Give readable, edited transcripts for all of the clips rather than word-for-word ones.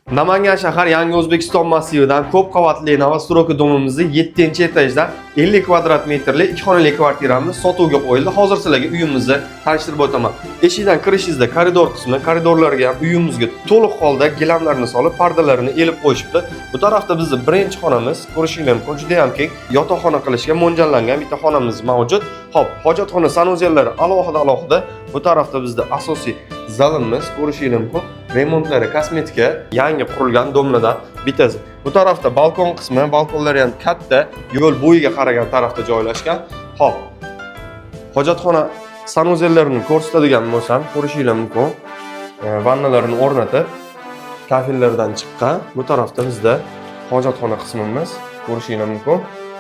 Namangan shahar, Yangi O'zbekiston massividan ko'p qavatli новостройка дом imizni 7-etajdan 50 kvadrat metrli ikki xonali kvartiramiz sotuvga qo'yildi. Hozir sizlarga uyimizni tanishtirib o'taman. Eshikdan kirishingizda koridor qismi, koridorlarga ham uyimizga to'liq holda gilamlarni solib, pardalarini ilib qo'yishibdi. Bu tarafda bizni birinchi xonamiz, ko'rishinglar mumkin, juda ham keng, yotoqxona qilishga mo'ljallangan bitta xonamiz mavjud. Xo'p, hojatxona санузел lari alohida alohida. Bu tarafda bizda asosiy zalimiz, ko'rishinglar mumkin. Remontlari kosmetika, yangi qurilgan дом lardan bittasi. Bu tarafda balkon qismi, balkonlari ham katta, yo'l bo'yiga qaragan tarafda joylashgan. Xo'p, hojatxona санузел larini ko'rsatadigan bo'lsam, ko'rishinglar mumkin. Vannalarini o'rnatib, kafellardan chiqqan. Bu tarafda bizda hojatxona qismimiz, ko'rishinglar mumkin.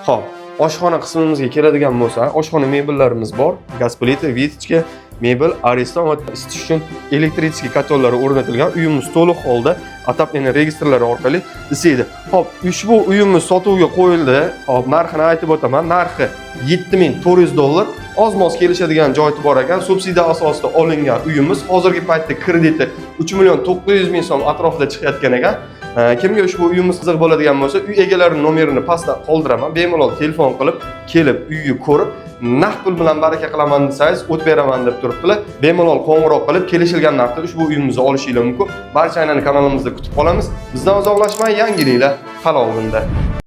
Xo'p, oshxona qismimizga keladigan bo'lsa, oshxona mebellarimiz bor. Gaz plita, вытяжка, mebel, Ariston va isitish uchun электрический котёл lari o'rnatilgan. Uyimiz to'liq holda отопление registrlari orqali isiydi. Xo'p, ushbu uyimiz sotuvga qo'yildi. Xo'p, narxini aytib o'taman. Narxi 7400 dollar. Oz-moz kelishadigan joyi bor ekan. Subsidiya asosida olingan uyimiz. Hozirgi paytda krediti 3 million 900 ming so'm atrofida chiqayotgan ekan. Kimga ushbu uyimiz qiziq bo'ladigan bo'lsa, uy egalarining nomerini pastda qoldiraman. Bemalol telefon qilib, kelib uyni ko'rib, naqd pul bilan baraka qilaman desangiz, o't beraman deb turibdilar. Bemalol qo'ng'iroq qilib, kelishilgan narxda ushbu uyimizni olishinglar mumkin. Barchanglarni kanalimizda kutib qolamiz. Bizdan uzoqlashmang, yangiliklar hali oldinda.